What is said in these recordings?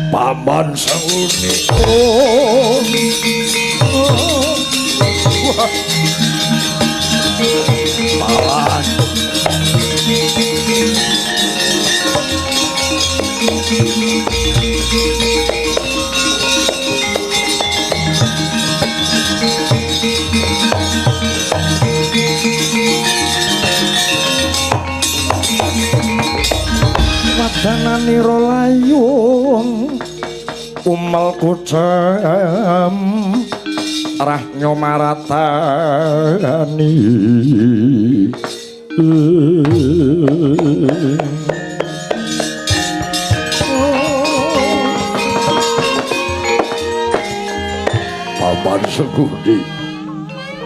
Paman Sengkuni. Oh. Paman. Wadananira layung umel kucem rahnyo maratani. Paman Sengkuni,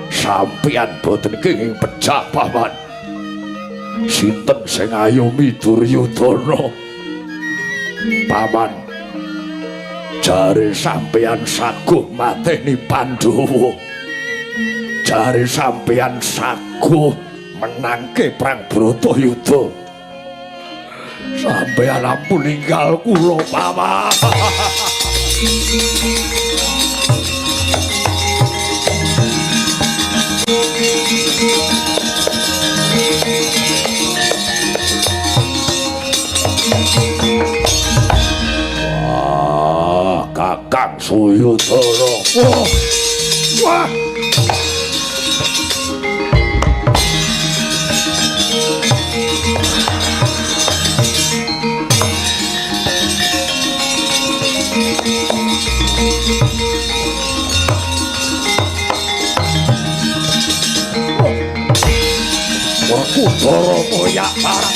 sampeyan boten kenging pecah paman. Sinten sing ngayomi Duryudana? Paman, jare sampeyan saguh mateni Pandhawa. Jare sampeyan saguh menangke perang Bratayuda. Sampeyan ampun ninggal kula, Paman. Wah, Kakang Suyudana. Wah. Wah. Werkudara koyak parah.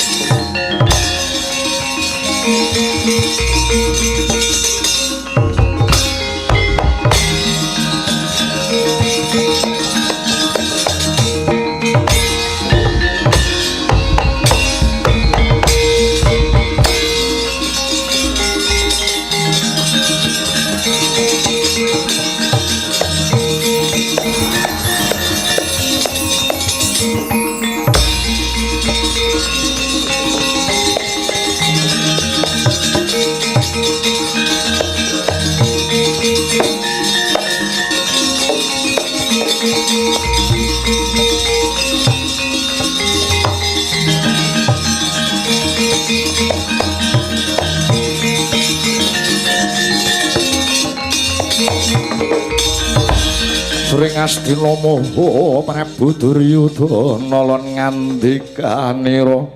Suring Astina moho Prabu Duryudana lan ngandikanira.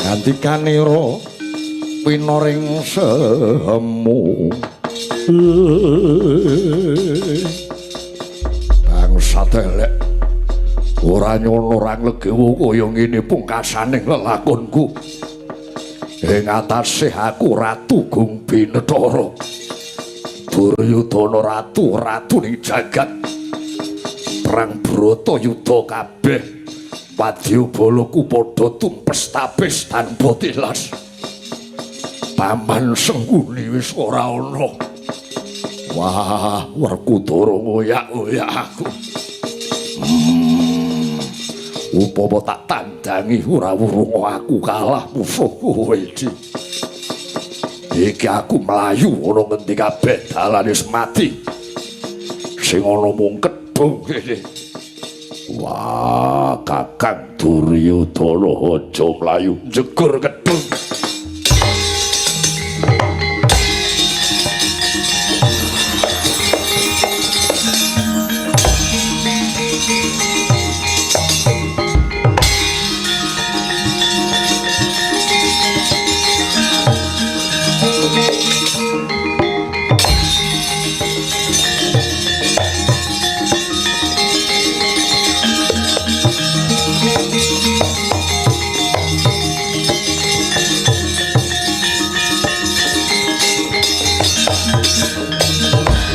Ngandikanira pinoring semu. Bangsa telek. Ora nyono ora nglegewo kaya ngene pungkasaning lelakonku. Ing atase aku Ratu Gung Binethara. Duryudana ratu ratuning jagat. Perang Bratayuda kabeh wadyabalaku padha tumpes tapis tanpa tilas. Paman Sengkuni wis ora ana. Wah, Werkudara ngoyak-oyak aku. Upama tak tandangi ora wurung aku kalah musuh kowe iki. Iki aku mlayu ana ngendi kabeh dalane wis mati. Sing ana mung kedhung kene. Wah, Kakang Duryudana aja mlayu njegur kedhung.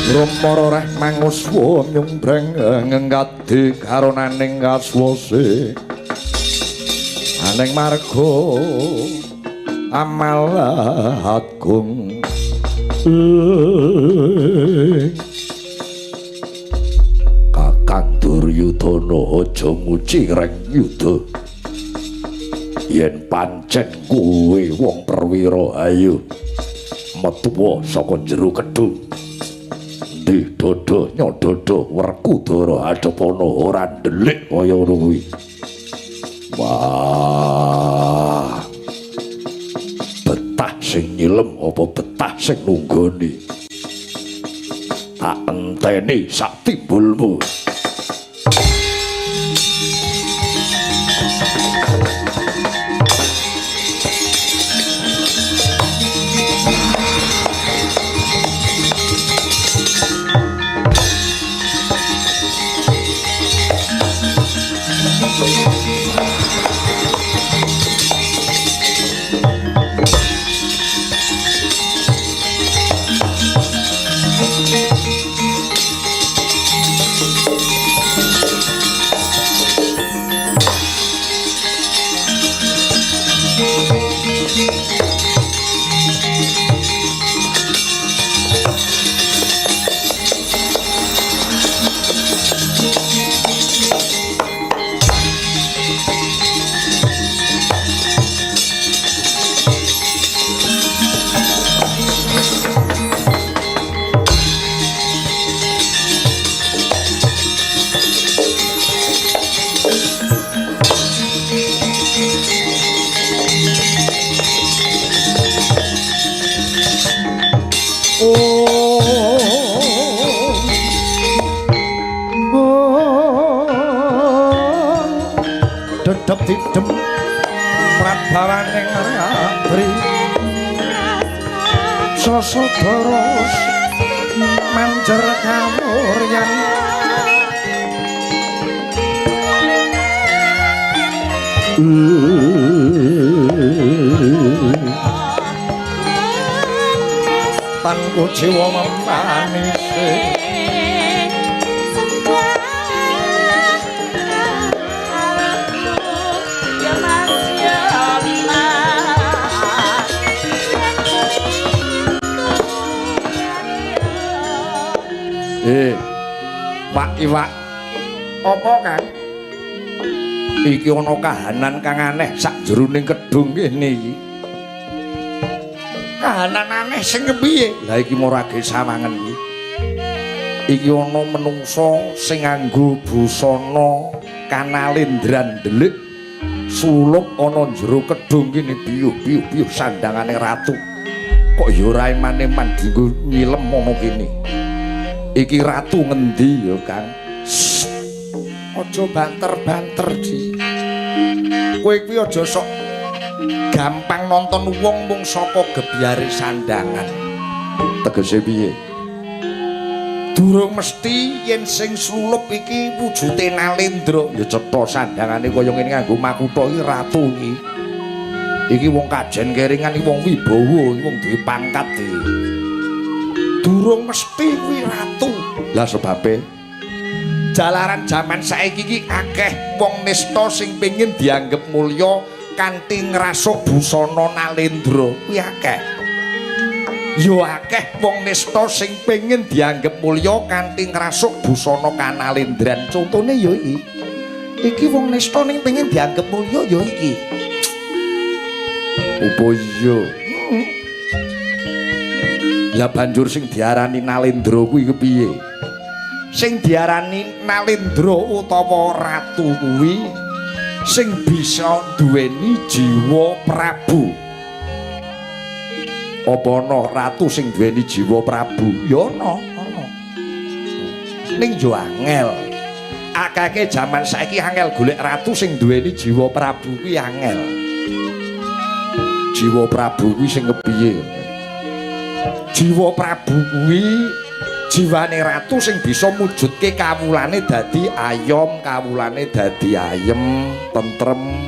Rumara reh manguswa nyumbreng ngadi karonaning kaswase aning marga amalat gung Suyudana aja ngucireng yuda. Yen pancen kowe wong perwira ayo metuwa saka jero kedung. Ndi dodo nyododo Werkudara adepana ora ndelik kaya ngono kuwi. Wah. Betah sing nyilem apa betah sing nunggoni? Tak enteni sak timbulmu. Dedep didem prabawaning abri sasadaros manjer kawuryan tan kuciwa memanise. Pak Iwak, apa Kang? Iki ana kahanan kang aneh sakjroning kedung kene iki. Kahanan aneh sing kepiye? Lah iki ora sawangen iki. Iki ana menungsa sing nganggo busana kanalendran ndelik sulup ana jero kedung kene biyuh-biyuh sandangane ratu. Kok ya ora eman-eman dienggo nyilem ana kene. Iki ratu ngendi ya, Kang? Aja banter-banter, Di. Kowe kuwi aja sok gampang nonton wong mung saka gebyare sandangan. Tegese piye? Durung mesti yen sing slulup iki wujude Nalendra. Ya cetha sandangane kaya ngene nganggo makutha iki ratu iki. Iki wong kajen keringan, iki wong wibawa, iki wong duwe pangkat iki. Durung mesti kuwi ratu. Lah sebabe jalaran jaman saiki iki akeh wong nista sing pengin dianggep mulya kanthi ngrasuk busana Nalendra kuwi akeh. Ya akeh wong nista sing pengin dianggep mulya kanthi ngrasuk busana kanalendran. Contone ya iki. Iki wong nista ning pengin dianggep mulya ya iki. Apa iya? Lah banjur sing diarani Nalendra kuwi kepiye? Sing diarani Nalendra utawa ratu kuwi sing bisa duweni jiwa Prabu. Apa ana ratu sing duweni jiwa Prabu? Ya ana, ana. Ning yo angel. Akeh jaman saiki angel golek ratu sing duweni jiwa Prabu kuwi angel. Jiwa Prabu kuwi sing kepiye? Jiwa Prabu kuwi jiwane ratu sing bisa mujudke kawulane dadi ayom, kawulane dadi ayem, tentrem.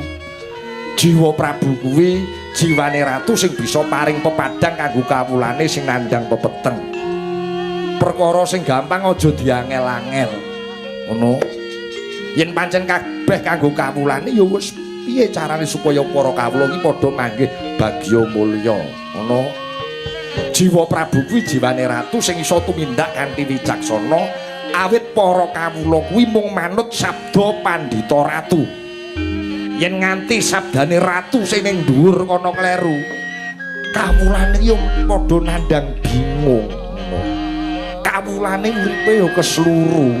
Jiwa Prabu kuwi jiwane ratu sing bisa paring pepadang kanggo kawulane sing nandhang pepeteng. Perkara sing gampang aja diangel-angel. Ngono. Yen pancen kabeh kanggo kawulane ya wis piye carane supaya para kawula iki padha manggih bagya mulya. Ngono. Jiwa Prabu kuwi jiwane ratu sing iso tumindak kanthi wicaksana Awit para kawula kuwi mung manut sabda pandhita ratu. Yen nganti sabdane ratu sing ning dhuwur kono kleru, kawulane yo padha nandhang bingung. Kawulane uripe yo kesluru.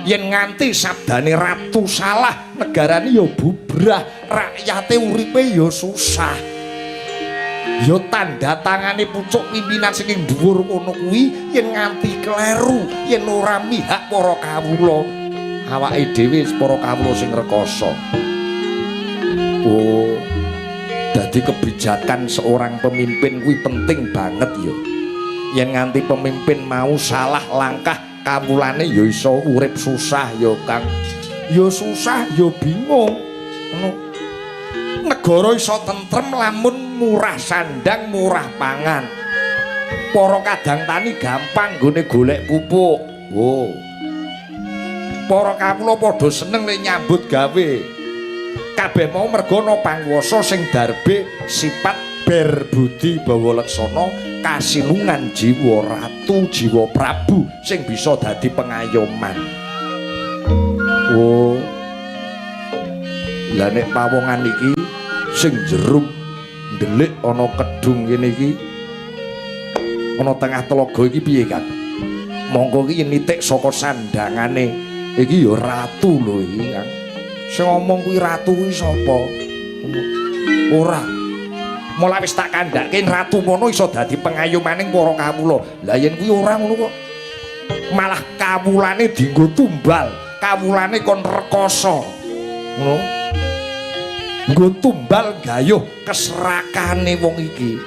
Yen nganti sabdane ratu salah, negarane yo bubrah, rakyate uripe yo susah. Yo tanda tangane pucuk pimpinan sing ning dhuwur kono kuwi yen nganti kleru, yen ora mihak para kawula, awake dhewe para kawula sing rekoso. Oh, dadi kebijakan seorang pemimpin kuwi penting banget yo. Yen nganti pemimpin mau salah langkah, kawulane ya iso urip susah ya Kang. Ya susah ya bingung. Ngono. Negara iso tentrem lamun murah sandang, murah pangan. Para kadang tani gampang nggone golek pupuk. Oh. Para kawula padha seneng nek nyambut gawe. Kabeh mau merga ana panguwasa sing darbe sifat berbudi bawa leksana kasinungan jiwa ratu, jiwa prabu sing bisa dadi pengayoman. Oh. Lah nek pawongan iki sing jerum ndelik ana kedung kene iki ana tengah telaga iki piye Kang? Monggo iki nitik saka sandangane iki ya ratu lho iki Kang. Sing ngomong kuwi ratu kuwi sapa? Ora. Mula wis tak kandhake ratu mono iso dadi pengayomaning para kawula. Lah yen kuwi ora ngono kok. Malah kawulane dienggo tumbal, kawulane kon rekoso. Ngono. Nggo tumbal gayuh keserakane wong iki.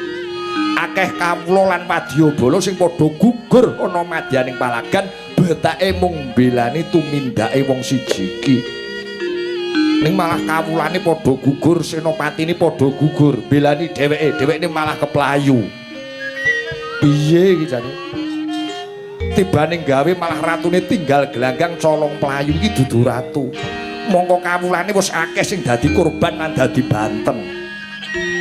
Akeh kawula lan wadyabala sing padha gugur ana madyaning palagan, betake mung mbelani tumindake wong siji iki. Ning malah kawulane padha gugur, senopatine padha gugur, mbelani dheweke, dheweke malah keplayu. Piye iki jane? Tibane gawe malah ratune tinggal gelanggang colong playu iki dudu ratu. Mongko kawulane wis akeh sing dadi korban lan dadi banten.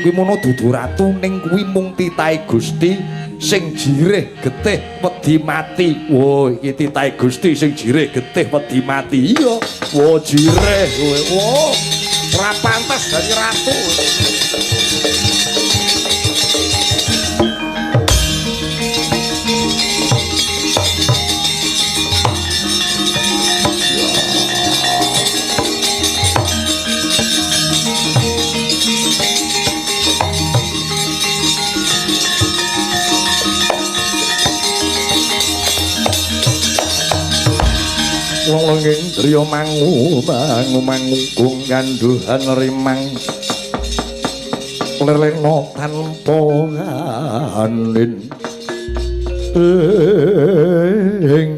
Kuwi mono dudu ratu ning kuwi mung titahe Gusti sing jirih getih wedi mati. Wo iki titahe Gusti sing jirih getih wedi mati. Iya, wo jirih kowe. Wo ora pantes dadi ratu. Lolonging driya mangu mangu mangunggung ganduhan rimang lelena tanpa anin ing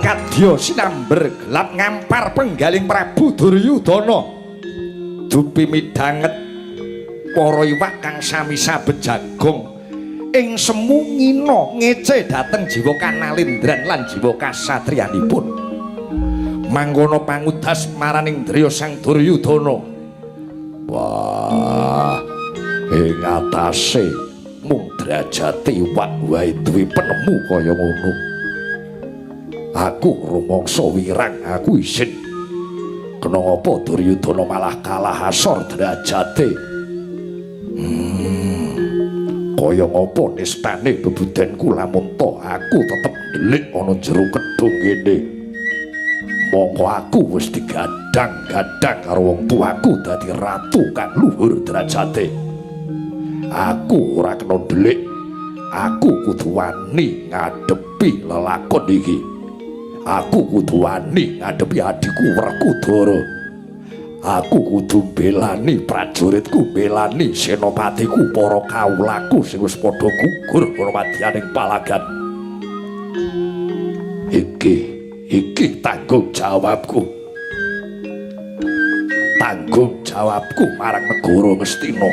kadya sinamber gelap ngampar penggaling Prabu Duryudana dupi midhanget para iwak kang sami sabet jagong ing semu ngina ngece dhateng jiwa kanalindran lan jiwa kasatriyanipun. Mangkono pangudas maraning driya Sang Duryudana. Wah, ing atase mung drajate iwak wae duwe penemu kaya ngono. Aku rumangsa wirang, aku isin. Kena ngapa Duryudana malah kalah asor drajate? Kaya ngapa nistane bebudenku lamun to aku tetep ndelik ana jero kedung kene. Mongko aku wis digadang-gadang karo wong tuaku dadi ratu kang luhur derajate. Aku ora kena ndelik. Aku kudu wani ngadepi lelakon iki. Aku kudu wani ngadepi adhiku Werkudara. Aku kudu mbelani prajuritku, mbelani senopatiku, para kawulaku sing wis padha gugur ana madyaning palagan. Iki tanggung jawabku. Tanggung jawabku marang negara Ngastina.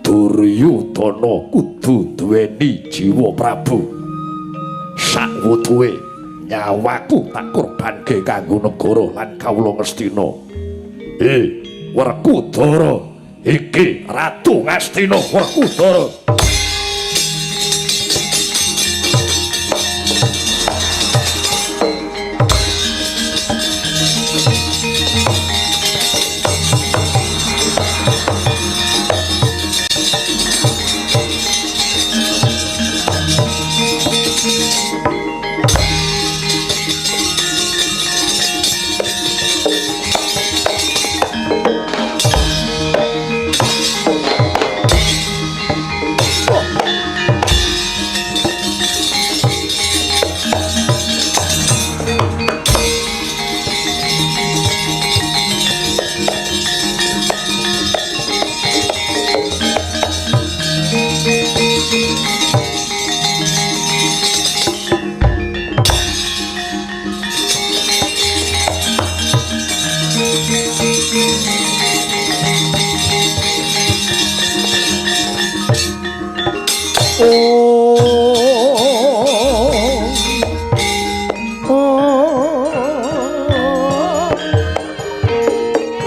Duryudana kudu duweni jiwa Prabu. Sakwutuhe nyawaku tak korbanke kanggo negara lan kawula Ngastina. Werkudara, Iki Ratu Ngastina Werkudara.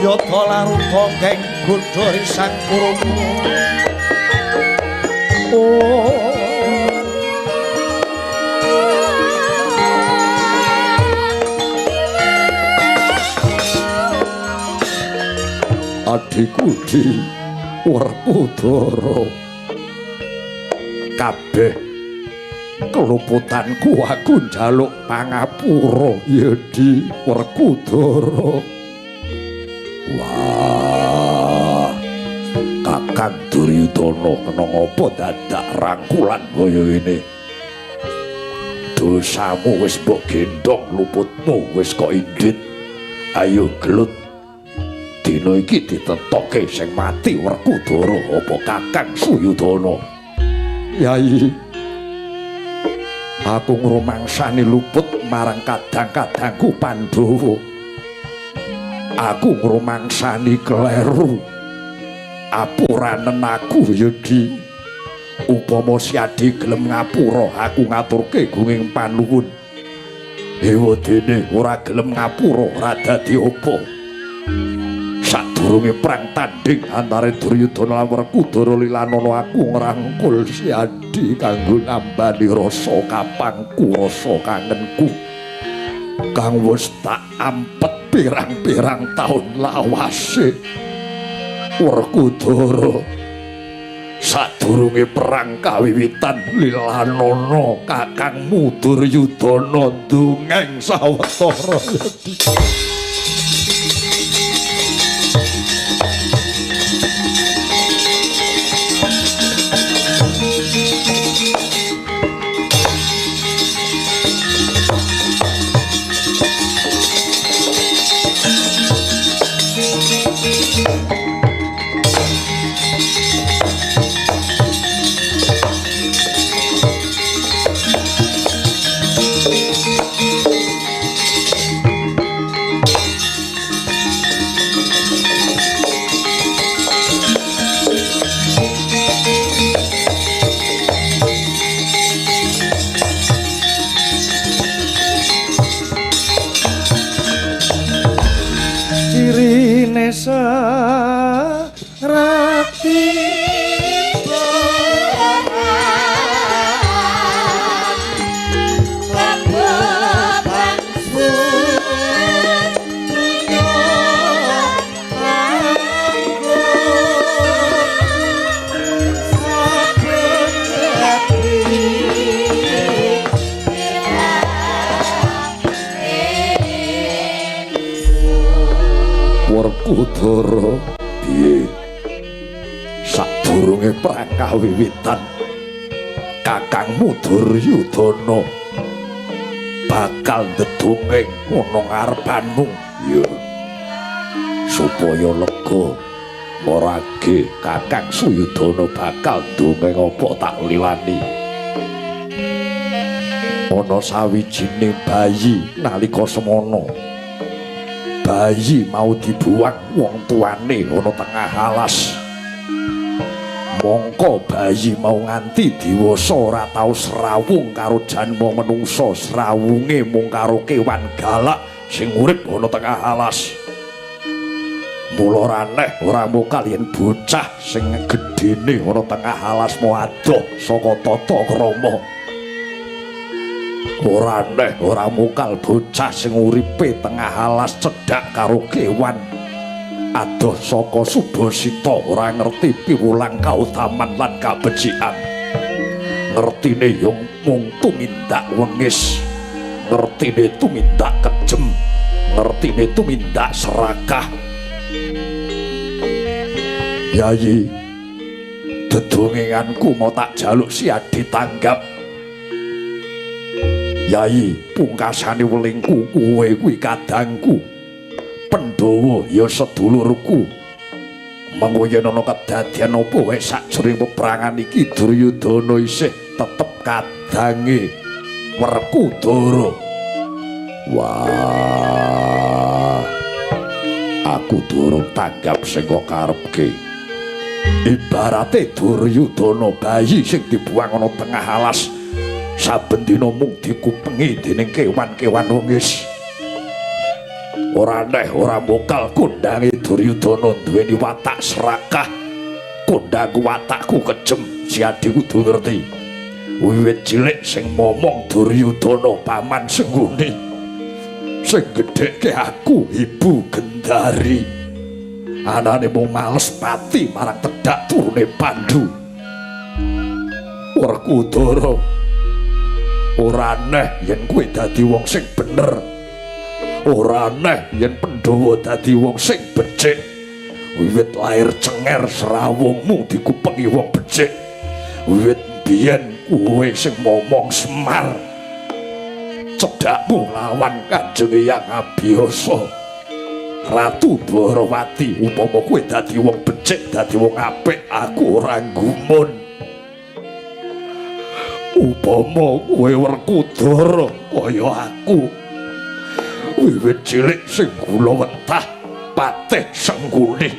Yata laruta geng godha risang kurma. Oh. Adhiku di Werkudara, kabeh keluputanku aku njaluk pangapura ya di Werkudara. Wah, Kakang Duryudana kena ngapa dadak rangkulan kaya ngene? Dosamu wis mbok gendhong, luputmu wis kok indit. Ayo gelut. Dina iki ditentoke sing mati Werkudara apa Kakang Suyudana. Yai, aku ngrumangsani luput marang kadang-kadangku Pandhawa. Aku ngrumangsani kleru. Apuranen aku ya di. Upama Siadi gelem ngapura, aku ngaturke gunging panuwun. Ewadene ora gelem ngapura, ora dadi apa. Sadurunge perang tanding antara Duryudana lan Werkudara lilanana aku ngrangkul Siadi kanggo nambani rasa kapangku, rasa kangenku kang wis tak ampet pirang-pirang taun lawase. Werkudara, sadurunge perang kawiwitan lilanana kakangmu Duryudana ndongeng sawetara. Werkudara, piye? Sadurunge perang kawiwitan, kakangmu Duryudana bakal ndedongeng ana ngarepanmu. Ya. Supaya lega marage Kakang Suyudana bakal ndongeng apa tak lilani. Ana sawijining bayi nalika semana. Bayi mau dibuang wong tuane ana tengah alas. Mongko bayi mau nganti dewasa ora tau srawung karo janma menungsa, srawunge mung karo kewan galak sing urip ana tengah alas. Mula ora aneh ora mokal yen bocah sing gedene ana tengah alas mau adoh saka tata krama. Ora aneh ora mokal bocah sing uripe tengah alas cedhak karo kewan. Adoh saka subasita ora ngerti piwulang kautaman lan kabecikan. Ngertine yo mung tumindak wengis, ngertine tumindak kejem, ngertine tumindak serakah. Yayi, dedongenganku mau tak jaluk siadi tanggap. Yayi, pungkasane welingku kowe kuwi kadangku. Pandhawa ya sedulurku. Mengko yen ana kedadian apa wae sajroning peperangan iki Duryudana isih tetep kadange Werkudara. Wah, aku durung tanggap sing kok karepke. Ibarate Duryudana bayi sing dibuang ana tengah alas, saben dina mung dikupengi dening kewan-kewan wengis. Ora aneh ora mokal kondange Duryudana duweni watak serakah. Kondangku watakku kejem, Siadi kudu ngerti. Wiwit cilik sing momong Duryudana paman Sengkuni. Sing gedhekke aku Ibu Gendari. Anane mung males pati marang tedhak turune Pandu. Werkudara, ora aneh yen kowe dadi wong sing bener. Ora aneh yen Pandhawa dadi wong sing becik. Wiwit lair cenger serawungmu dikupengi wong becik. Wiwit biyen kowe sing momong Semar, cedhakmu lawan Kanjeng Hyang Abiyasa. Ratu Dwarawati, upama kowe dadi wong becik, dadi wong apik, aku ora gumun. Upama kowe Werkudara kaya aku, wiwit cilik sing gula wentah patih Sengkuni,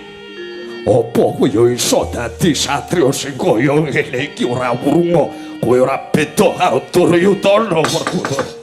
apa kowe ya iso dadi satriya sing kaya ngene iki? Ora wurunga, kowe ora beda karo Duryudana. Werkudara.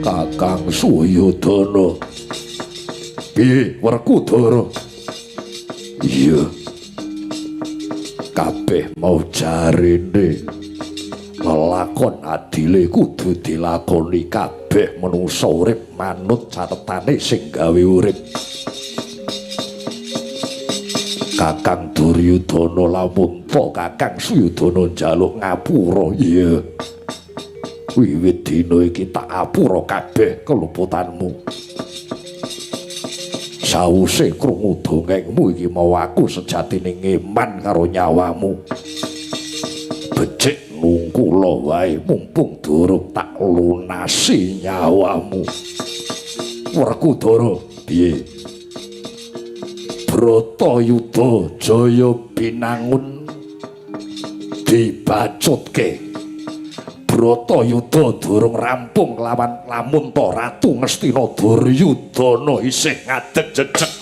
Kakang Suyudana. Piye Werkudara? Iya. Kabeh mau jarene lelakon adile kudu dilakoni kabeh manungsa urip manut catetane sing gawe urip. Kakang Duryudana lamun ta Kakang Suyudana njaluk ngapura. Iya. Wiwit dina iki tak apura kabeh keluputanmu. Sawuse krungu dongengmu iki mau aku sejatine ngeman karo nyawamu. Becik nungkula wae mumpung durung tak lunasi nyawamu. Werkudara, piye? Bratayuda Jaya Binangun dibacutke. Bratayuda durung rampung lawan Lamunta Ratu Ngastina Duryudana isih ngadeg jejeg.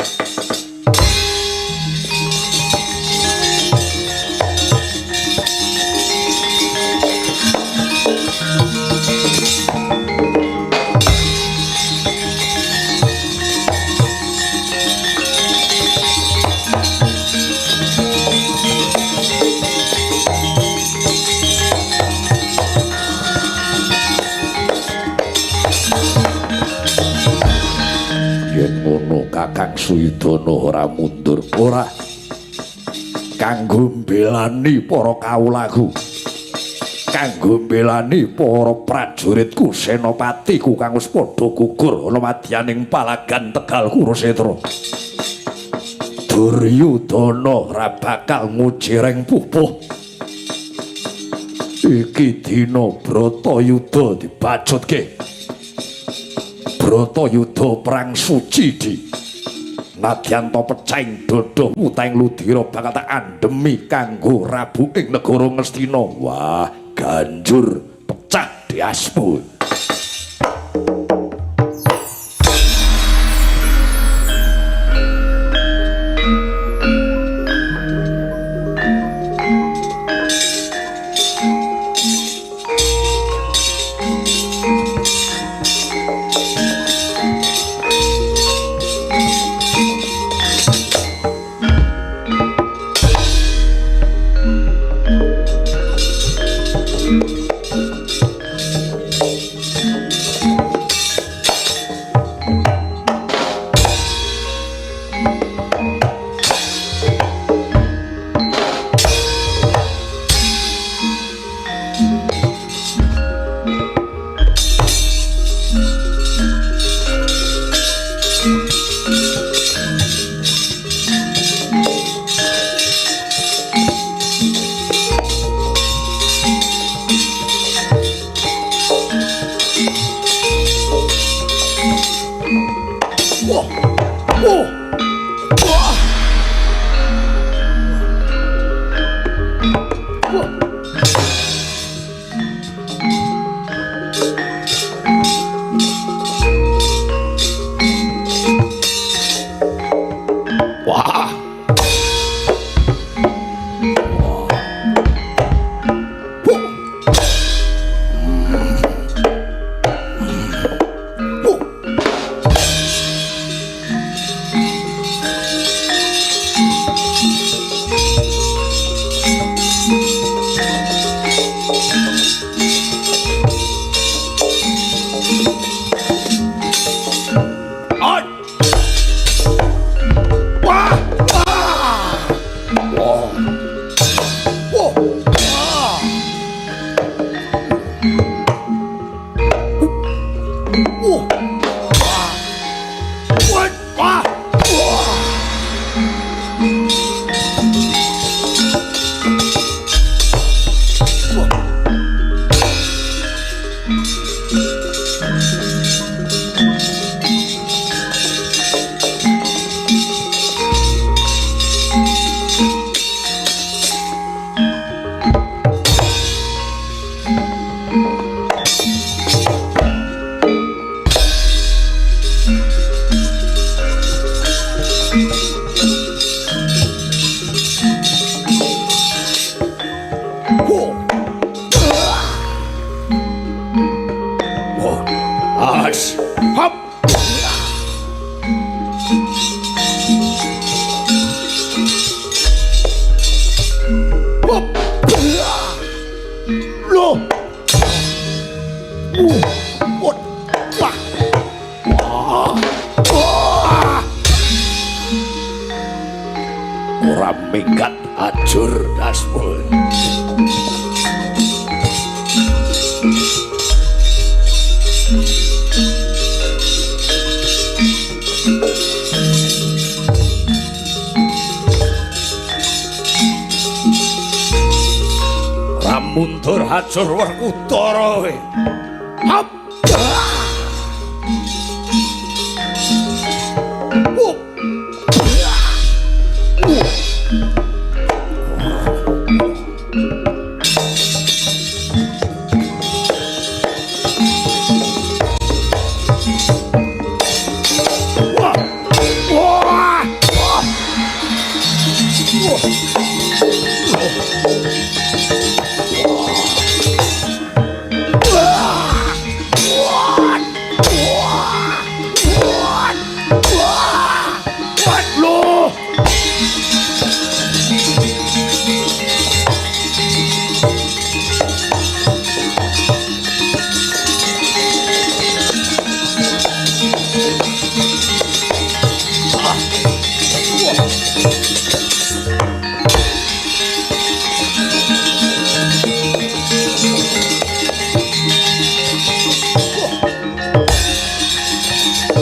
Kakang Suyudana ora mundur, ora kanggo mbelani para kawulaku, kanggo mbelani para prajuritku senopatiku kang wis padha gugur ana madyaning palagan Tegal Kurusetra. Duryudana ora bakal nguji reng pupuh. Iki dina Bratayuda dibacutke. Bratayuda perang suci di. Nadyan ta pecahing dada wutahing ludira bakal tak andhemi kanggo rabu ing negara Ngastina. Wah, ganjur pecah diasmu. Ora minggat ajur dasmu. Ora mundur ajur Werkudara kowe. Hop.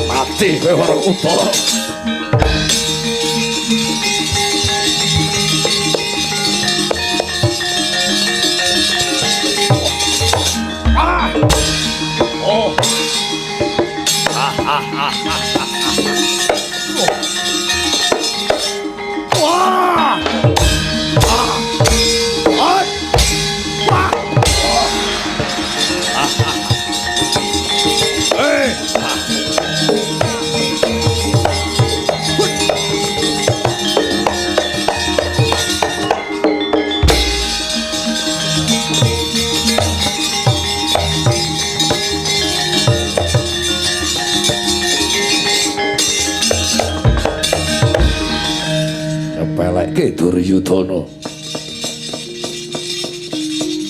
Mati kowe Werkudara. Wah! Ah! Wah! Eh! Nyepelekke Duryudana.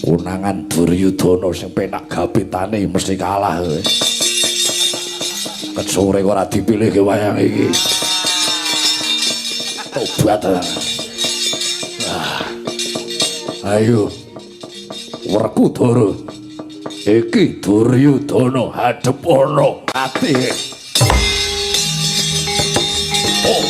Konangan Duryudana sing penak gapitane mesti kalah kowe. Ket sore ora dipilihke wayang iki. Tobat. Ah. Ayo. Werkudara. Iki Duryudana hadep ana mati. Oh.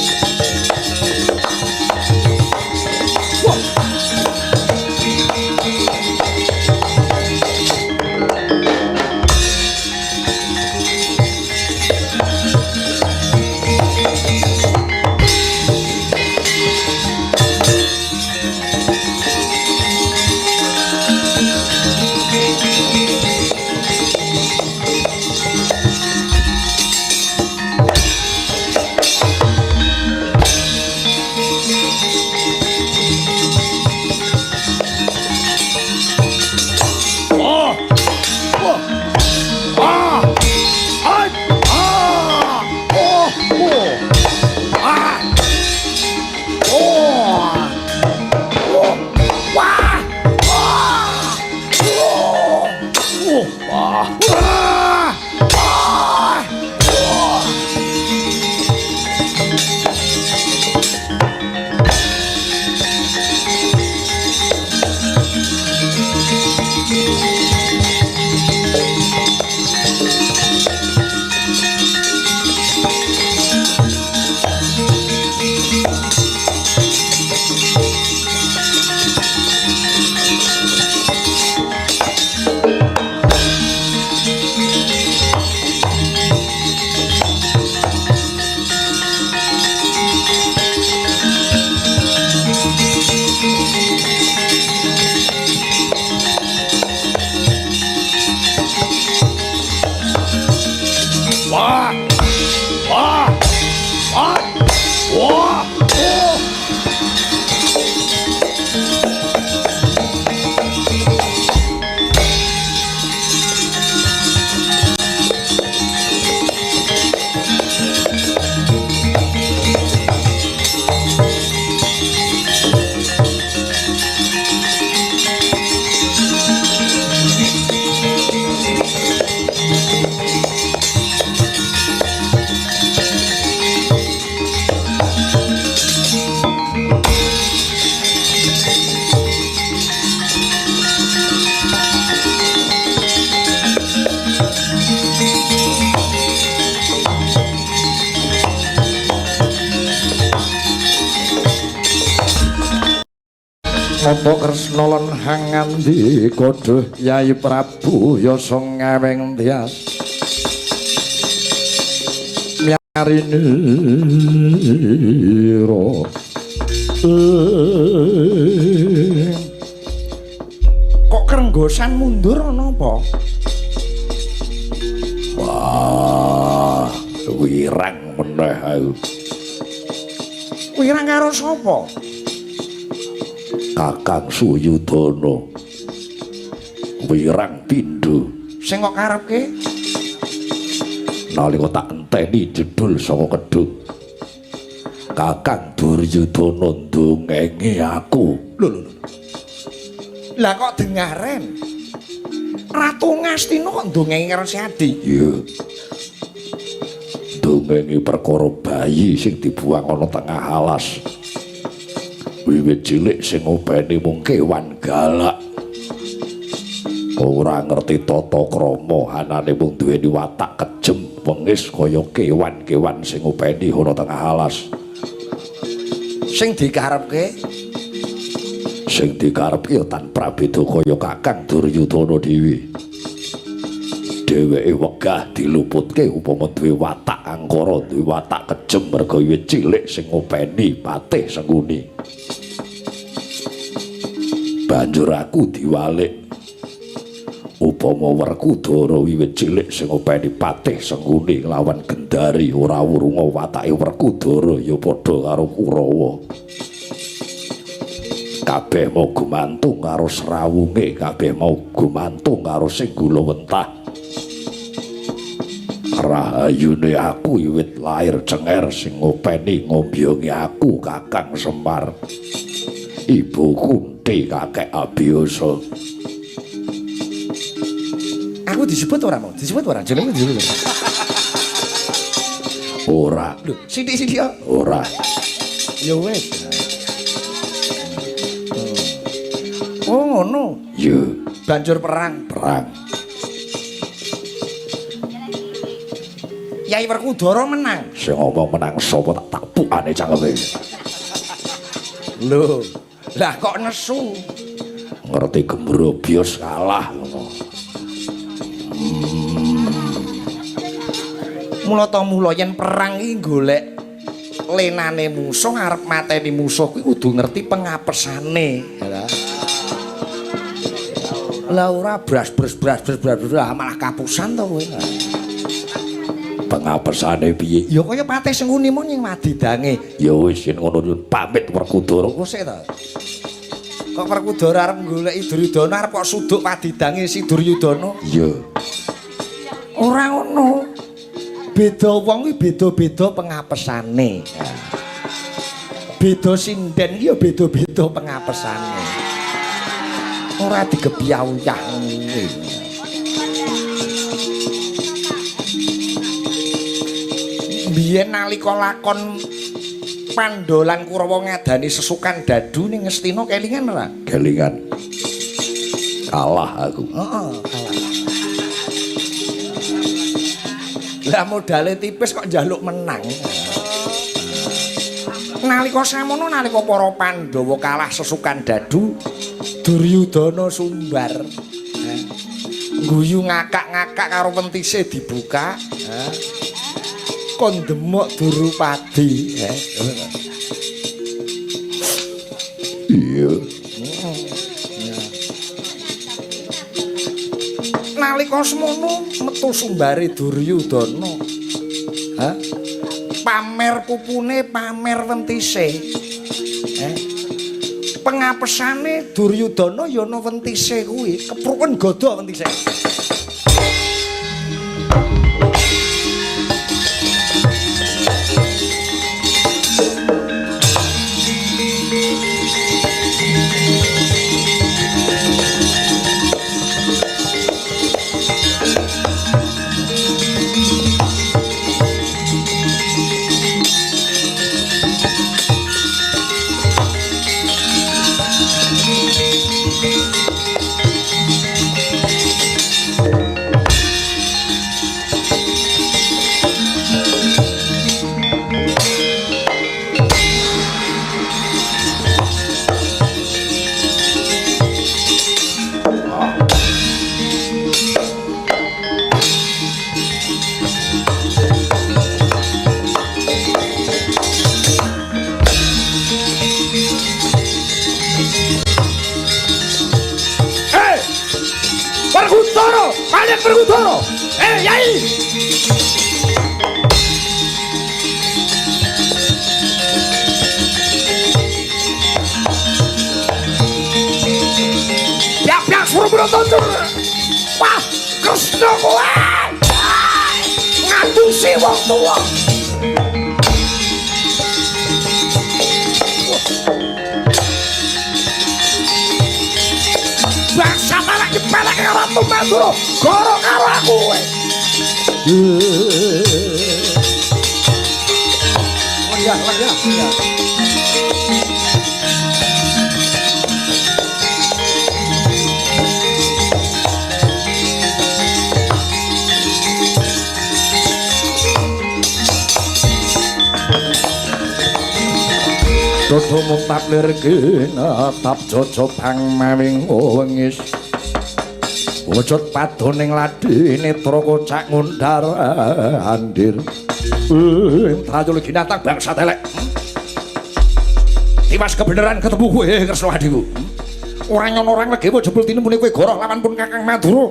Wah. Oh. Wah. Ah. Ai. Ah. Oh. Oh. Ah. Oh. Oh. Wah. Ah. Oh. Oh. Ah. Ah. Ah. Oh. Wah. Wah. Wah. Wah. Oh. Nata Kresna lan hangandika duh Yai Prabu yasa ngeweng tias myarinira. Kok krenggosan mundur ana apa? Wah, wirang meneh aku. Wirang karo sapa? Kakang Suyudana. Wirang pindho. Sing kok karepke? Nalika tak enteni jedul saka kedhung. Kakang Duryudana ndongengi aku. Lho lho lho. Lah kok dengaren? Ratu Ngastina kok ndongengi karo si Adi? Iya. Ndongengi perkara bayi sing dibuang ana tengah alas. Wiwit cilik sing ngopeni mung kewan galak. Ora ngerti tata krama, anane mung duweni watak kejem, wengis kaya kewan-kewan sing ngopeni ana tengah alas. Sing dikarepke? Sing dikarepke ya tan prabeda kaya Kakang Duryudana dhewe. Dheweke wegah diluputke upama duwe watak angkara, duwe watak kejem merga wiwit cilik sing ngopeni Patih Sengkuni. Banjur aku diwalik upama Werkudara wiwit cilik sing ngopeni Patih Sengkuni nglawan Gendari ora wurunga watake Werkudara ya padha karo Kurawa. Kabeh mau gumantung karo srawunge, kabeh mau gumantung karo sing gulawentah. Rahayune aku wiwit lair cenger sing ngopeni ngombyongi aku Kakang Semar. Ibu Kunti kakek Abiyasa. Aku disebut ora mau? Disebut ora? Jenengmu disebut. Ora. Lho, sithik-sithik ya. Ora. Ya wis. Oh ngono. Iya. Banjur perang. Perang. Yai Werkudara menang. Sing ngomong menang sapa tak tapukane cangkeme. Lho, lah kok nesu? Ngerti gembrobyos kalah ngono. Mula ta mula yen perang iki golek lenane musuh arep mateni musuh kuwi kudu ngerti pengapesane, ya. Lah ora bras bres bras bres bras bres malah kapusan to kowe. Pengapesane piye? Ya kaya Patih Sengkuni mon ning madidange. Ya wis yen ngono nyun pamit Werkudara. Kok sik to? Kok Werkudara arep goleki Duryudana arep kok suduk padidange si Duryudana? Iya. Ora ngono. Beda wong kuwi beda-beda pengapesane. Beda sinden ki ya beda-beda pengapesane. Ora digebyah-uyah kuwi. Biyen nalika lakon Pandhawa lan Kurawa ngadani sesukan dadu ning Ngastina kelingan ora? Kelingan. Kalah aku. Heeh, kalah. Lah modale tipis kok njaluk menang. Nalika samono nalika para Pandhawa kalah sesukan dadu, Duryudana sumbar. Guyu ngakak-ngakak karo wentise dibuka. Kon demok Drupadi. Iya. Nalika semono metu sumbare Duryudana. Hah? Pamer pupune, pamer wentise. Pengapesane Duryudana ya ana wentise kuwi, kepruken gada wentise. Werkudara, Yai. Piak-piak suruh tonton. Wah, Kresna kowe. Ngadusi wong tuwa. Bangsa malah nyepelek karo Ratu Madura, goro karo aku kowe. Lenggah, lenggah, lenggah. Dodo mutap lir kinetap jojobang mawing wengis. Wujud padoning ladi netra kocak ngundar andir. Trayul ginatang bangsa telek. Tiwas kebenaran ketemu kowe Kresna adhiku. Ora nyono orang legewa jebul tinemune kowe goroh lawan pun Kakang Madura.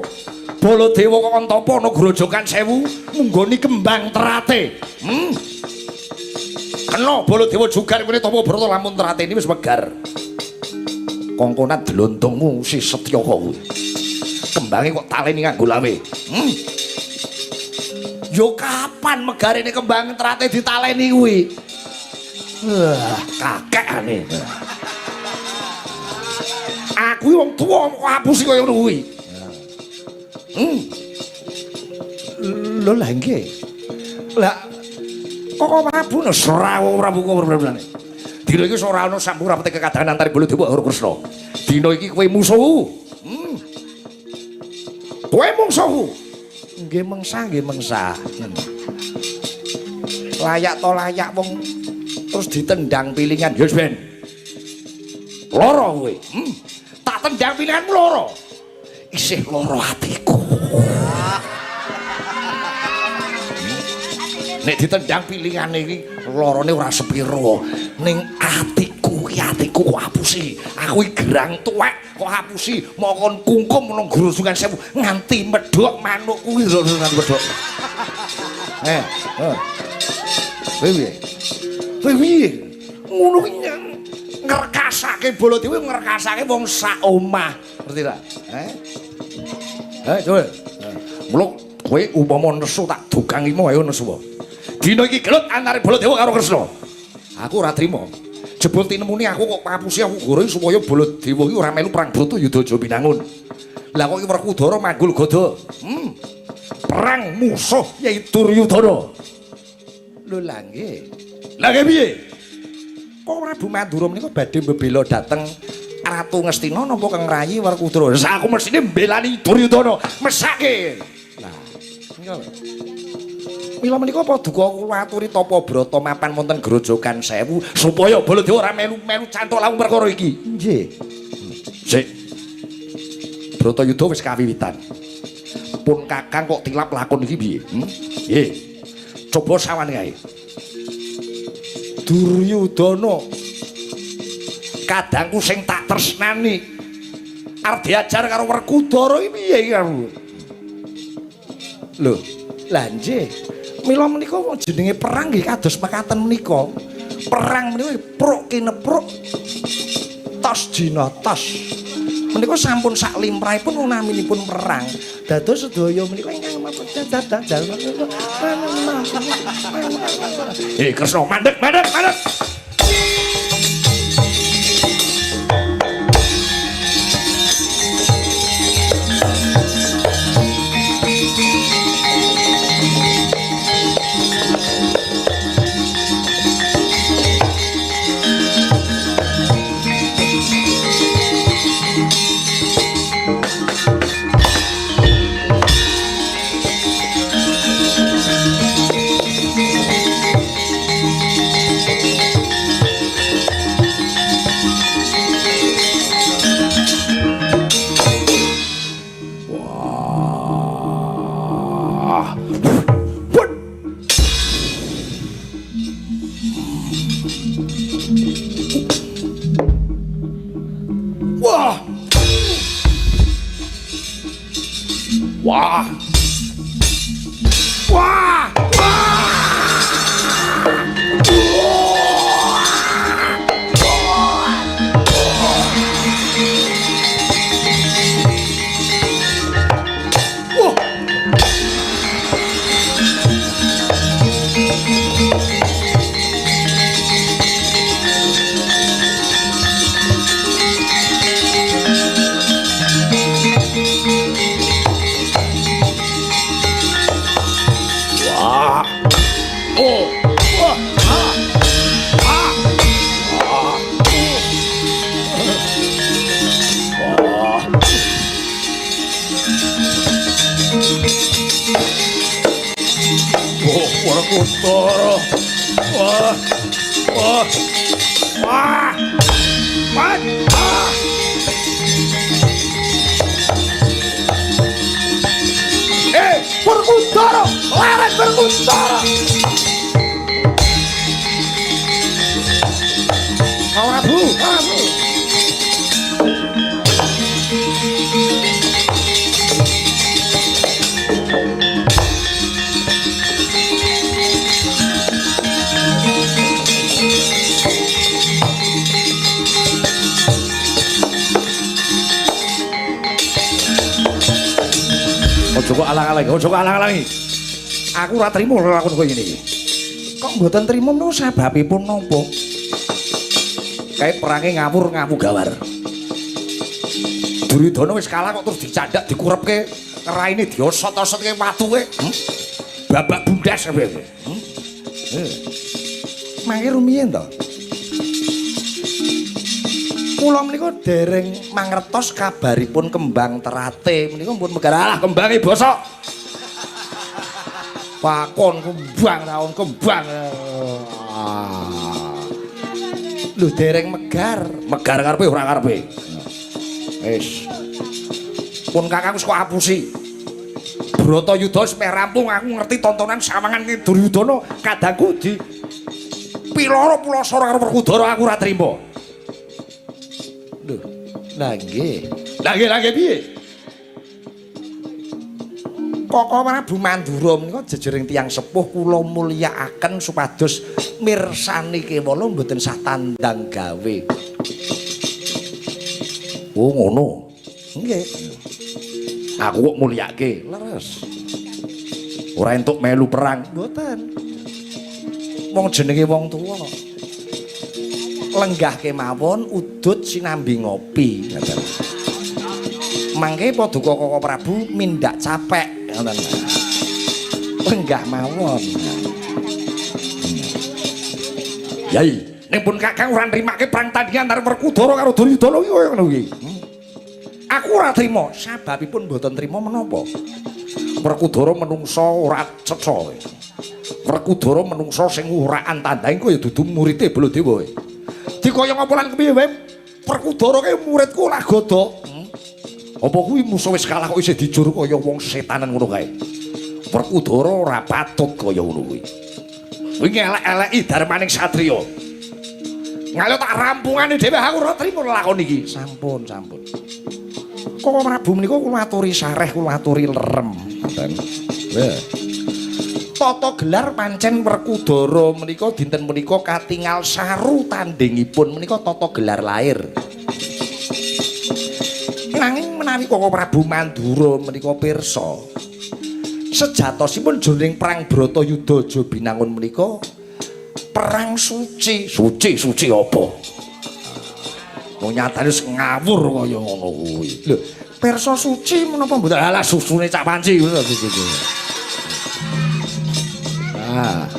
Baladewa kok antapa ana grojogan sewu munggoni kembang terate. Kena Baladewa jugar kowe tapa brata lamun terate ini wis megar. Kongkonan dlontongmu si Setyaka kuwi. Kembange kok taleni nganggo lawe. Yo kapan megarene kembang terate ditaleni kuwi? Wah, kakekane. Aku wong tuwa kok ngapusi kaya ngono kuwi. Lho lah nggih. Lah kok Prabu ora Prabu Prabu. Dina iki ora ana sampun rapete kekadangan antara Baladewa karo Kresna. Dina iki kowe musuhku. Kowe mungsuhku. Nggih mengsa, nggih mengsa. Layak to layak wong terus ditendang pilingan. Ya wis ben. Lara kowe. Tak tendang pilinganmu lara. Isih lara atiku. Nek ditendang pilingane iki larane ora sepira. Ning atiku iki atiku kok apusi. Aku iki gerang tuwek kok apusi mokon kungkum nang grojogan sewu nganti medhok manuk kuwi lho nganti medhok. Kowe piye? Kowe piye? Ngono kuwi ngrekasake Baladewa ngrekasake wong sak omah. Ngerti ta? Coba. Mula kowe upama nesu tak dugangimu ayo nesu. Dina iki gelut antara Baladewa karo Kresna. Aku ora trima. Jebul tinemune aku kok ngapusi aku goro supaya Baladewa iki ora melu perang Bratayuda Jabinangun. Lah kok iki Werkudara manggul gada. Perang musuh Yai Duryudana. Lho lah nggih. Lah nggih piye? Kok Prabu Mandura menika badhe mbebela dhateng Ratu Ngastina napa Kang Rayi Werkudara? Lah aku mesthine mbelani Duryudana, mesake. Lah, menika lho. Mila menika paduka kula aturi tapa brata mapan wonten Grojogan Sewu supaya Baladewa ora melu-melu canthok lawung perkara iki. Nggih. Sik. Bratayuda wis kawiwitan. Pun Kakang kok tilap lakon iki piye? Nggih. Coba sawan kae. Duryudana kadangku sing tak tresnani arep diajar karo Werkudara iki piye iki aku? Lho, lha nggih. Mila menika wong jenenge perang nggih kados mekaten menika. Perang menika pruk kinepruk tos jinatos. Menika sampun sak limrahipun wong naminipun perang. Dados sedaya menika ingkang dadah. Kresna mandek mandek mandek. Wah. Wah. Wah. Wah. Wah. Oh. Wah. Ah. Ah. Ah. Wah. Oh, Werkudara. Wah. Wah. Wah. Wah. Ah. Aja kok alang-alangi, aja kok alang-alangi. Aku ora trimo lakon koyo ngene iki. Kok mboten trimo niku sababipun napa? Kae perange ngawur ngamu gawar. Duryudana wis kalah kok terus dicandak dikurepke, raine diosot-osotke watuke. Babak bundas kabeh. Mangke rumiyin to. Kula menika dereng mangertos kabaripun kembang terate menika pun megar. Alah kembange bosok. Pakon kembang taun kembang. Lho dereng megar. Megar karepe ora karepe. Wis. Pun kakang wis kok apusi. Bratayuda wis meh rampung aku ngerti tontonan sawangan ki Duryudana kadangku di piloro pulasara karo Werkudara aku ora trima. Lho, lah nggih. Lah nggih, lah nggih piye? Koko Prabu Mandura menika jejering tiyang sepuh kula mulyakaken supados mirsani kewala mboten sah tandang gawe. Oh ngono. Nggih. Aku kok mulyake. Leres. Ora entuk melu perang. Mboten. Wong jenenge wong tuwa kok. Lenggah kemawon udut sinambi ngopi ngoten. Mangke paduka Koko Prabu mindak capek ngoten. Lenggah mawon. Yai, ning pun kakang ora nrimake perang tandingan antara Werkudara karo Duryudana iki koyo ngono iki. Aku ora trima, sababipun mboten trima menapa? Werkudara menungsa ora cetha. Werkudara menungsa sing uraan tandang kaya dudu murite Baladewa. Dikaya ngapa lan kepiye wae Werkudara kae muridku lah godo. Apa kuwi musuh wis kalah kok isih dijur kaya wong setanan ngono kae. Werkudara ora patut kaya ngono kuwi. Kuwi ngelek-eleki darmaning satriya. Ngalih tak rampungane dhewe aku ora trimo lakon iki. Sampun, sampun. Koko Prabu menika kula aturi sareh, kula aturi lerem. Ngoten. Lha. Tata gelar pancen Werkudara menika dinten menika katingal saru tandingipun menika tata gelar lahir. Nanging menawi Koko Prabu Mandura menika pirsa, sejatosipun jroning perang Bratayuda Jabinangun menika perang suci. Suci, suci apa? Wong nyatane wis ngawur kaya ngono kuwi. Lho, pirsa suci menapa mboten? Alah susune cak panci ngono. Ah.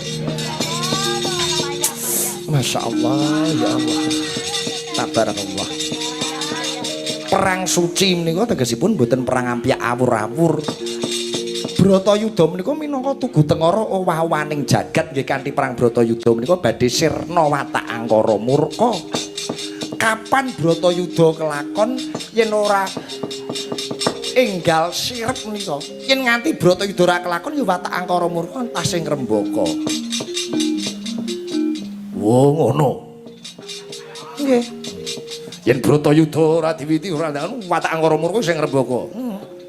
Masya Allah, ya Allah. Tabarakallah. Perang suci menika tegesipun mboten perang ampyak awur-awur. Bratayuda menika minangka tugu tengara owah-owaning jagat nggih kanthi perang Bratayuda menika badhe sirna watak angkara murka. Kapan Bratayuda kelakon yen ora enggal sirep menika? Yen nganti Bratayuda ora kelakon ya watak angkara murka tasih ngrembaka. Wo ngono. Nggih. Yen Bratayuda ora diwiti ora ndang watak angkara murka sing ngrembaka.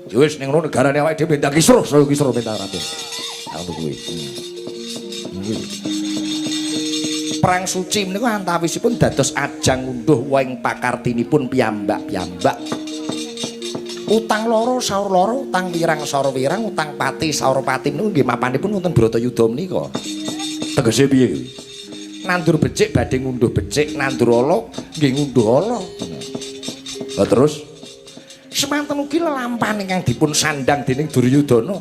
Ya wis ning ngono negarane awake dhewe ndang kisruh, saya kisruh minta rapi. Ngono kuwi. Perang suci menika antawisipun dados ajang ngunduh wohing pakartinipun piyambak-piyambak. Utang loro saur loro, utang wirang saur wirang, utang pati saur pati niku nggih mapanipun wonten Bratayuda menika. Tegese piye kuwi? Nandur becik badhe ngunduh becik, nandur ala nggih ngunduh ala. Lah terus semanten ugi lelampahan ingkang dipun sandang dening Duryudana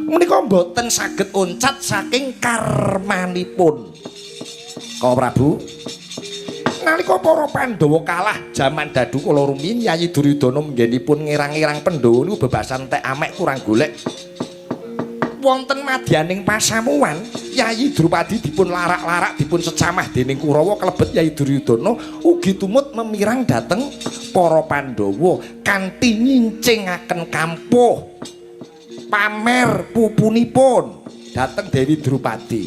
menika mboten saged oncat saking karmanipun. Koko Prabu, nalika para Pandhawa kalah jaman dadukala rumiyin Yayi Duryudana manggenipun ngirang-irang Pandhawa niku bebasan tek amek kurang golek. Wonten madyaning pasamuan Yayi Drupadi dipun larak-larak dipun secamah dening Kurawa klebet Yayi Duryudana ugi tumut memirang dhateng para Pandhawa kanthi nyincingaken kampuh pamer pupunipun dhateng Dewi Drupadi.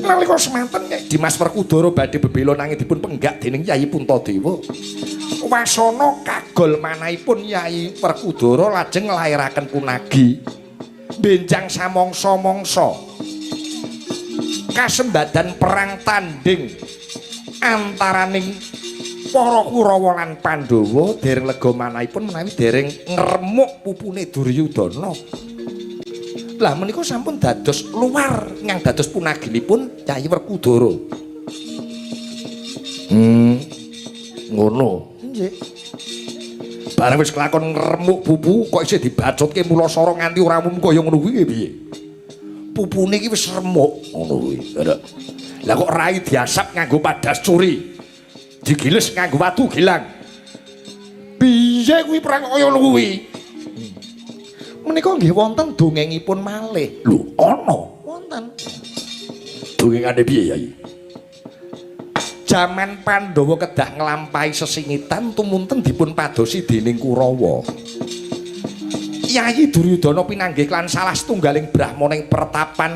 Nalika semanten Kyai Dimas Werkudara badhe bebela nanging dipun penggak dening Yayi Puntadewa. Wasana kagol manahipun Yayi Werkudara lajeng nglairaken punagi. Benjang samangsa-mangsa kasembadan perang tanding antaraning para Kurawa lan Pandhawa dereng lega manahipun menawi dereng ngremuk pupune Duryudana. Lah menika sampun dados luar nyang dados punaginipun Kyai Werkudara. Ngono. Nggih. Bareng wis kelakon ngremuk pupu kok isih dibacutke mulasara nganti ora umum kaya ngono kuwi piye? Pupune iki wis remuk ngono kuwi. Lah kok rai diasap nganggo padas curi. Digiles nganggo watu gilang. Piye kuwi perang kaya ngono kuwi? Menika nggih wonten dongengipun malih. Lho, ana Wonten. Dongengane piye, Yai? Jaman Pandhawa kedah nglampahi sesingitan tumunten dipun padosi dening Kurawa. Yayi Duryudana pinanggih lan salah setunggaling brahmana ing pertapan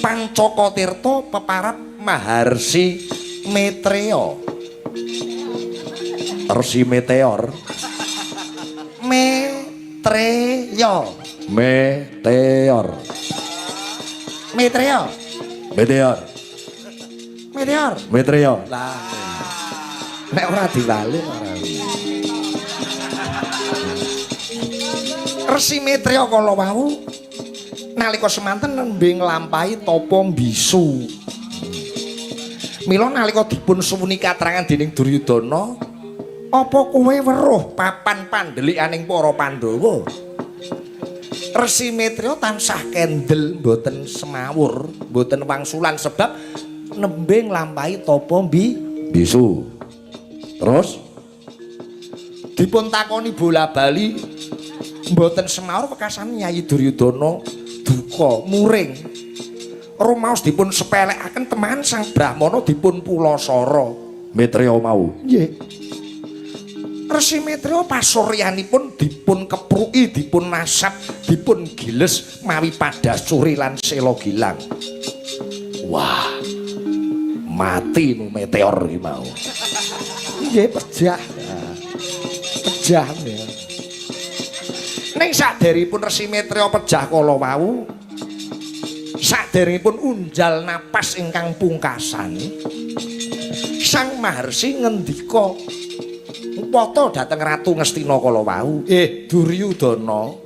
Pancaka Tirta peparab Maharsi Metreya. Resi Meteor. Metreya. Meteor. Metreya. Meteor. Meteor. Metreya. Lah. Nek ora diwalik ora. Resi Metreya kala wau nalika semanten nembe nglampahi tapa mbisu. Mila nalika dipun suwuni katrangan dening Duryudana, apa kowe weruh papan pandelikaning para Pandhawa? Resi Metreya tansah kendel mboten semawur, mboten wangsulan sebab nembe nglampahi tapa Bisu. Terus dipun takoni bola-bali mboten semaur wekasan Nyai Duryudana duka muring. Rumaos dipun sepelekaken teman sang brahmana dipun pulasara. Metreya mau. Nggih. Resi Metreya pasuryanipun dipun kepruki, dipun nasap, dipun giles mawi padasuri lan sela gilang. Wah. Mati nu meteor iki mau. Nggih, pejah. Pejah ya. Ning saderipun Resi Metreya pejah kala wau, saderengipun unjal napas ingkang pungkasan, Sang Maharsi ngendika upata dhateng Ratu Ngastina kala wau, Duryudana,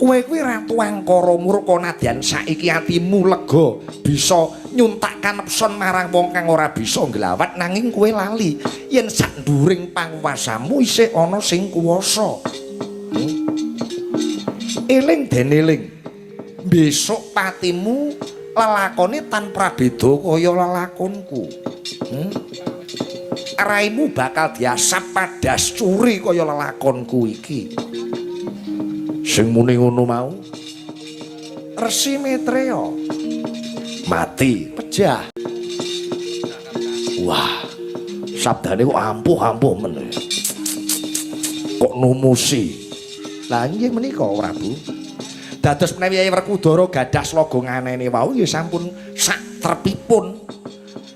kowe kuwi ratu angkara murka nadyan saiki atimu lega bisa nyuntak kanepson marang wong kang ora bisa nglawat, nanging kowe lali yen sak nduring panguwasamu isih ana sing kuwasa. Eling den eling, besok patimu lelakone tan prabeda kaya lelakonku. Raimu bakal diasap padas curi kaya lelakonku iki. Sing muni ngono mau Resi Metreya mati pejah. Wah, sabdane kok ampuh-ampuh men. Kok numusi. Lah nggih menika Prabu. Dados menawi Yayi Werkudara gadah sloga nganene wau nggih sampun sak trepipun.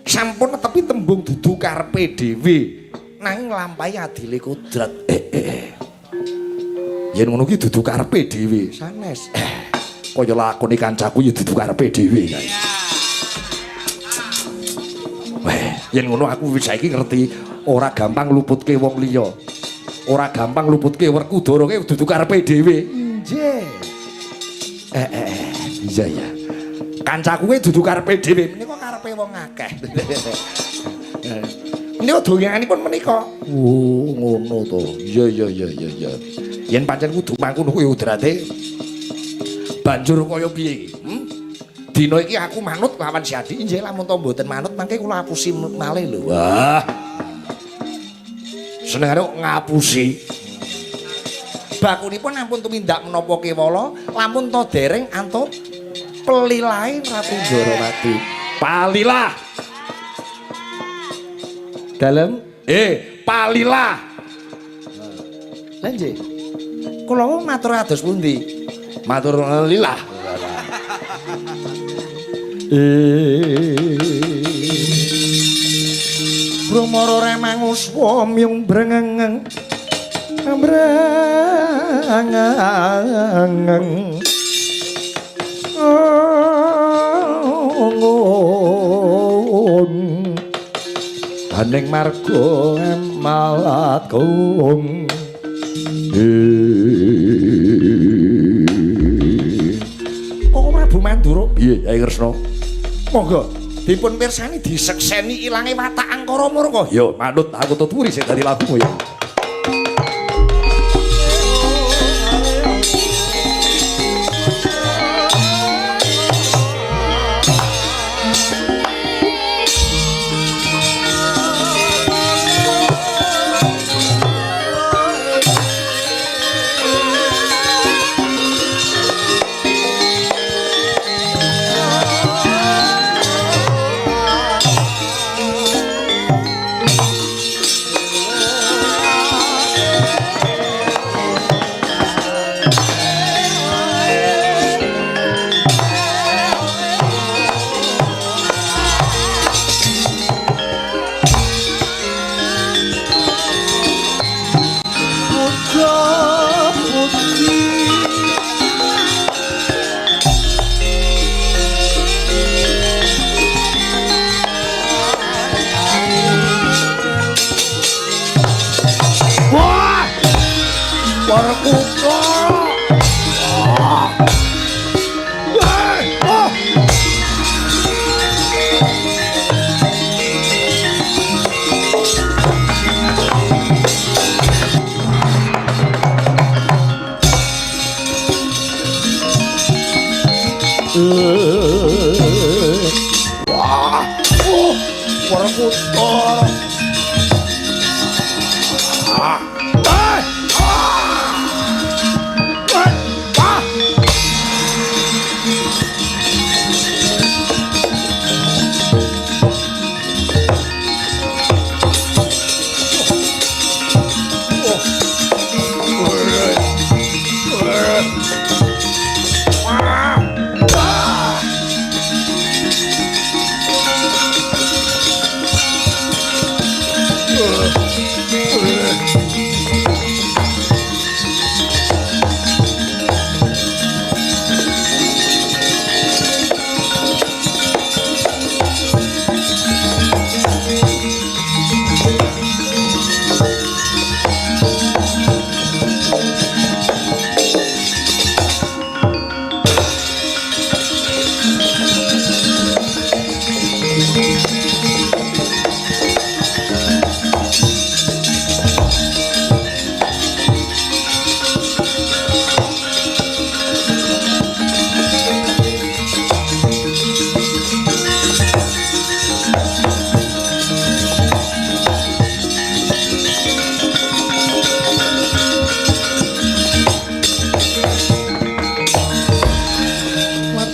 Sampun netepi tembung dudu karepe dhewe nanging nglampahi adile kodrat. Yen ngono ki dudu karepe dhewe. Sanes. Kaya lakone kancaku ya dudu karepe dhewe kae. Weh, yen ngono aku wis saiki ngerti ora gampang luputke wong liya. Ora gampang luputke Werkudara ki dudu karepe dhewe. Nggih. Iya ya. Kancaku kuwi dudu karepe dhewe. Menika karepe wong akeh. Menika dongenganipun menika. Oh, ngono to. Iya iya iya iya iya. Yen pancen kudu mangkono kuwi udrate banjur kaya piye iki? Dina iki aku manut lawan si Adi. Nggih, lamun to mboten manut mangke kula apusi malih lho. Wah. Senengane kok ngapusi. Bakunipun ampun tumindak menapa kewala, lamun to dereng antuk pelilahe Ratu Ndorowati. Palilah. Dalem? Palilah. Lah nggih. Kula wau matur ados pundi? Matur lilah. Bromoro remanguswa myung brengeng brengeng aning marga malatgung. Kok Prabu Mandura piye Kyai Kresna? Monggo dipun pirsani disekseni ilange watak angkara murka. Ya manut aku tuturi sing dadi lagumu ya. Wah, Werkudara.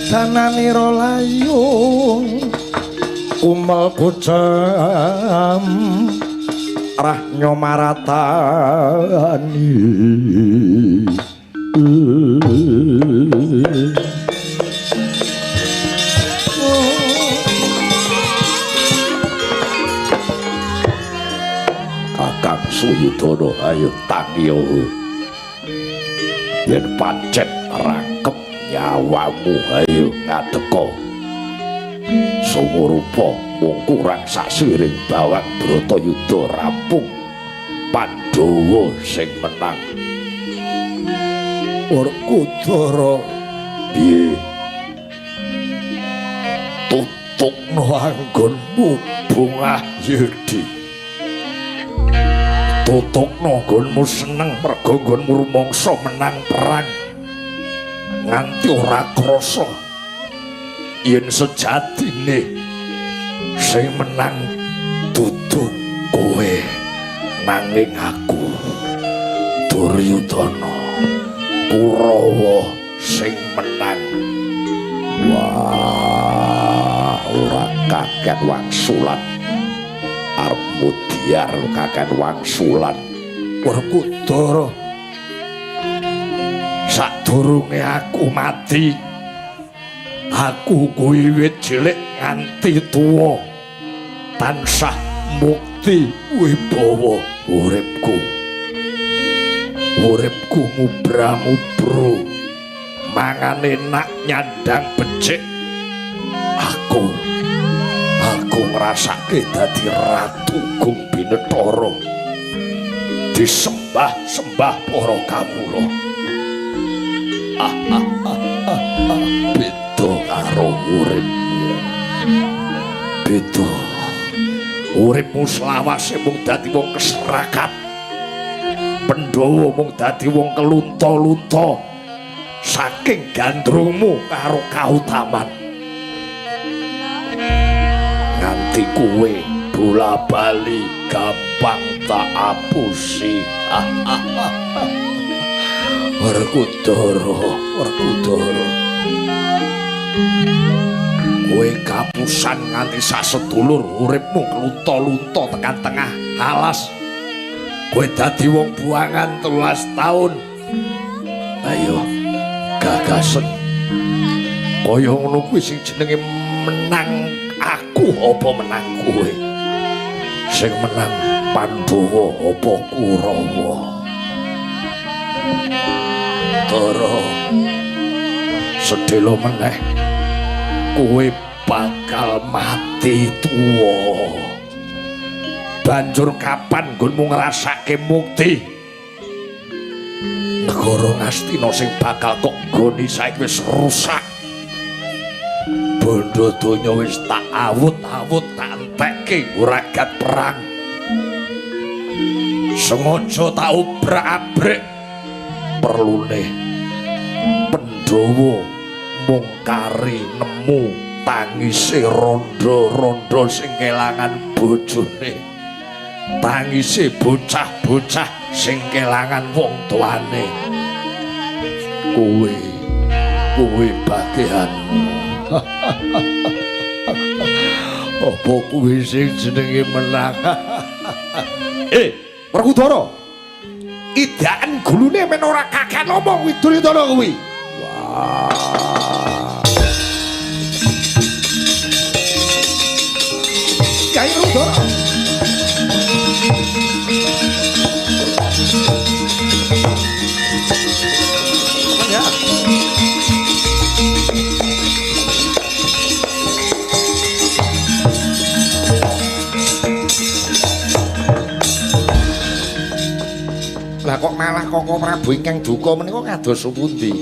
Werdananira layung kumel kocam rahnyo maratani. Kakang Suyudana ayo tangi kowe. Yen pancen rangkep nyawamu ayo ngadeka. Sumurupa mung kurang sasiring bawang Bratayuda rampung, Pandhawa sing menang. Werkudara piye? Tutukno anggonmu bungah yudi. Tutukno nggonmu seneng merga nggonmu rumangsa menang perang. Nganti ora krasa yen sejatine sing menang dudu kowe nanging aku Duryudana Kurawa sing menang. Wah, ora kakean wangsulan arep mudyar kakean wangsulan. Werkudara, sadurunge aku mati Aku kuwi wit cilik nganti tuwa tansah mukti wibawa uripku. Uripku mubra-mubru, mangan enak nyandang becik. Aku ngrasake dadi ratu Gung Binetara, disembah-sembah para kawula. Beda karo uripmu. Beda. Uripmu selawase mung dadi wong keserakat. Pandhawa mung dadi wong kelunta-lunta saking gandrungmu karo kautaman. Nganti kowe bola-bali gampang tak apusi. Werkudara, Werkudara. Kowe kapusan nganti sak sedulur uripmu klunta-lunta tekan tengah alas. Kowe dadi wong buangan 13 taun. Ayo gagasen. Kaya ngono kuwi sing jenenge menang aku apa menang kowe? Sing menang Pandhawa apa Kurawa? Tara sedhela meneh kowe bakal mati tuwa. Banjur kapan nggonmu ngrasake mukti? Negara Ngastina sing bakal kok nggoni saiki wis rusak. Bondo donya wis tak awut-awut tak entekke ragat perang. Sengaja tak obrak-abrik perlune Pandhawa mung kari nemu tangise rondo-rondo sing kelangan bojone, tangise bocah-bocah sing kelangan wong tuane. Kowe kowe bagianmu. Apa kuwi sing jenenge menang? Werkudara, idaken gulune men ora kakean omong kuwi Duryudana kuwi. Wah. Kyai Werkudara. Ya. Lah kok malah Koko Prabu ingkang duka menika kados pundi?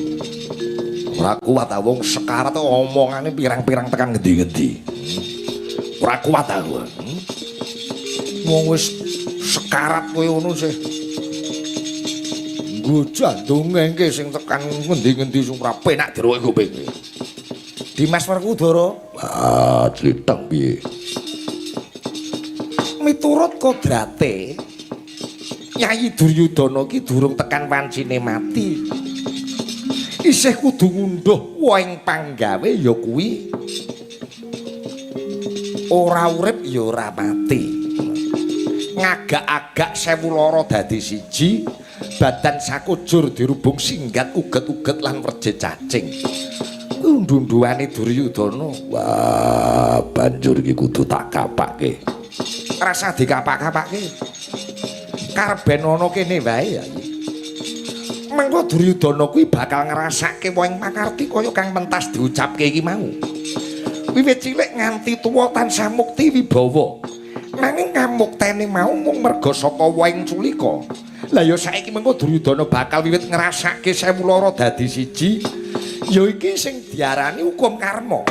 Ora kuat ta wong sekarat omongane pirang-pirang tekan ngendi-ngendi. Ora kuat aku. Wong wis sekarat kowe ngono sih. Nggo dongengke sing tekan ngendi-ngendi sing ora penak diruwek kuping. Dimas Werkudara. Ah, clitheng piye? Miturut kodrate Nyai Duryudana ki durung tekan wancine mati. Isih kudu ngunduh wohing panggawe ya kuwi ora urip ya ora mati. Ngagak-agak 1000 lara dadi siji, badan sakujur dirubung singgat uget-uget lan werje cacing. Kuwi undhu-undhuane Duryudana. Wah, banjur iki kudu tak kapake. Rasa dikapak-kapake. Karben ana kene wae ya. Mengko Duryudana kuwi bakal ngrasake wohing pakarti kaya kang mentas diucapke iki mau. Wiwit cilik nganti tuwa tansah mukti wibawa. Nanging kamuktene mau mung merga saka wohing culika. Lah ya saiki mengko Duryudana bakal wiwit ngrasake 1000 lara dadi siji. Ya iki sing diarani hukum karma.